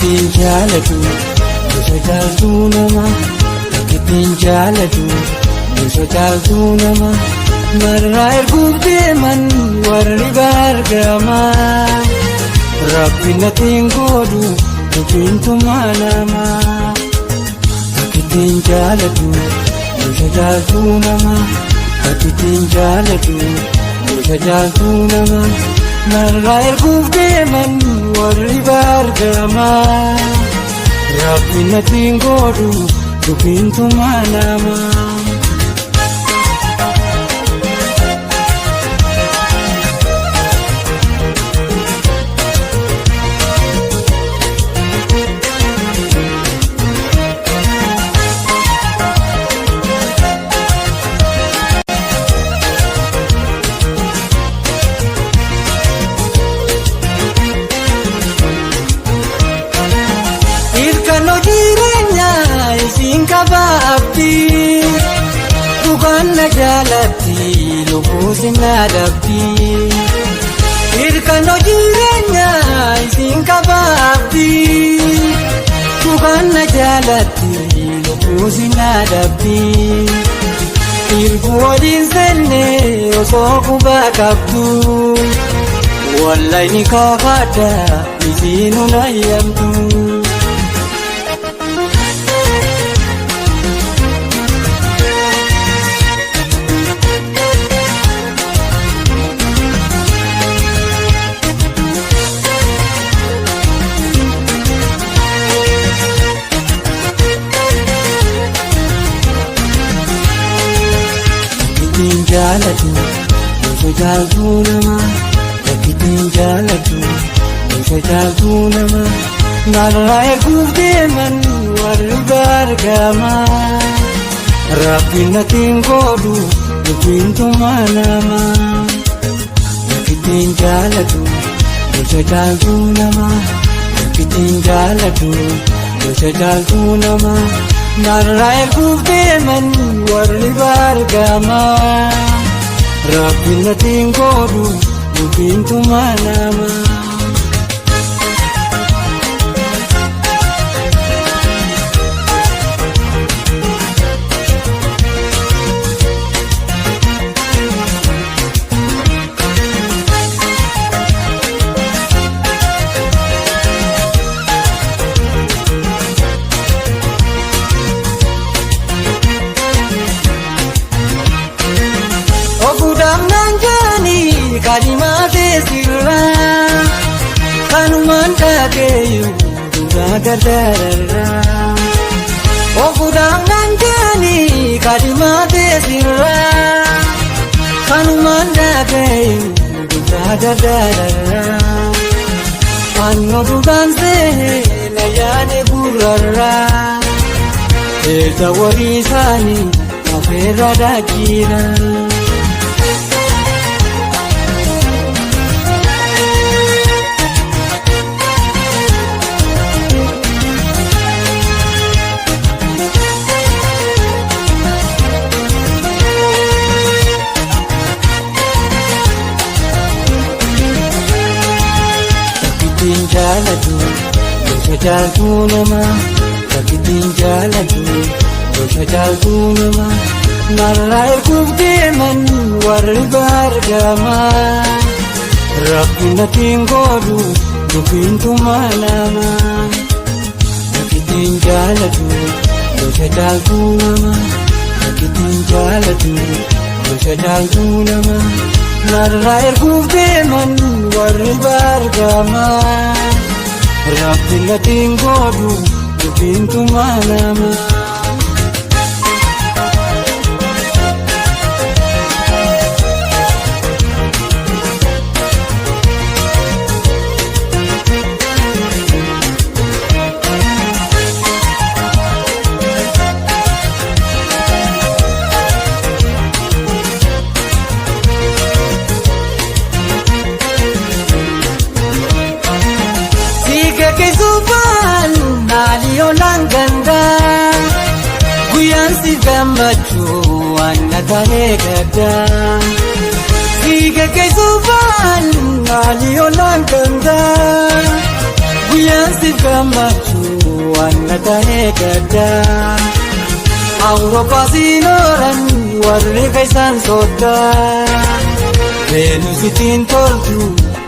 Takkittiin jaalatu gosa caaltuu namaa. Takkittiin jaalatu gosa caaltuu namaa. Narraa erguuf deeman warri baargamaa. Rabbi natiin godhu dubbiin tumaa namaa. Takkittiin jaalatu gosa caaltuu namaa. Takkittiin jaalatu gosa caaltuu namaa. Narraa erguuf deeman warri baargamaa. Rabbi natiin godhu dubbiin tumaa namaa. Ilkaan jireenyaa isiin qabaabdi. Dhugaan na jaalatti lubbuus na dhabdi. Ilkaan jireenyaa isiin qabaabdi. Dhugaan na jaalatti lubbuus na dhabdi. Ilkuu waliin seenne osoo qubaa qabdu. Wallahi ni kaafadha isiin hunayyamtu. Takkittiin jaalatu gosa caaltuu namaa. Takkittiin jaalatu gosa caaltuu namaa. Narraa erguuf deeman warri baargamaa. Rabbi natiin godhu dubbiin tumaa namaa. Takkittiin jaalatu gosa caaltuu namaa. Takkittiin jaalatu gosa caaltuu namaa. Narraa erguuf deeman warri baargamaa. Rabbi natiin godhu dubbiin tumaa namaa. Ofuudhaaf naan jaanii kaadhimaa teessirraa. Kanumaan dhagayu duraa dardararraa. Ofuudhaaf naan jaanii kaadhimaa teessirraa. Kanumaan dhagayu duraa dardararraa. Fannoo duudhaan seena yaade gurrarraa. Eessa warri isaanii afeerra daakkiira. Takkittiin jaalatu gosa caaltuu namaa. Takkittiin jaalatu gosa caaltuu namaa. Narraa erguuf deeman warri baargamaa. Rabbi natiin godhu dubbiin tumaa namaa. Takkittiin jaalatu gosa caaltuu namaa. Takkittiin jaalatu gosa caaltuu namaa. Narraa erguuf deeman warri baargamaa. Rabbi natiin godhu dubbiin tumaa namaa. Siika keessumaan haaliyoolaan gandaa. Guyyaan si gammachuu waan na ta'ee gaddaa. Siika keessumaan haaliyoolaan gandaa. Guyyaan si Gammachuu waan na ta'ee gaddaa. Awurooppaa siinooran warri keessaan sooddaa. Veenusitiin toltu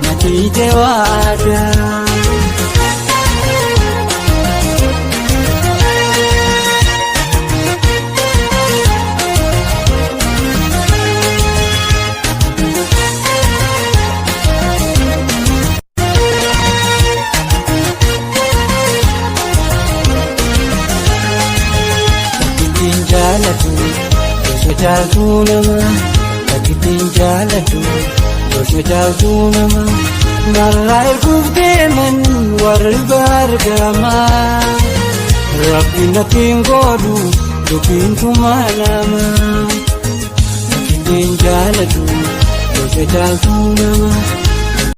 natiijee waadaa. Takkittiin jaalladhu gosa jaaltuu nama, takkittiin jaalladhu gosa jaaltuu nama, narraa erguuf deeman warri bargamaa. Rabbi natti hin godhu dubbiin tumaa nama. Takkittiin jaalladhu gosa jaaltuu nama.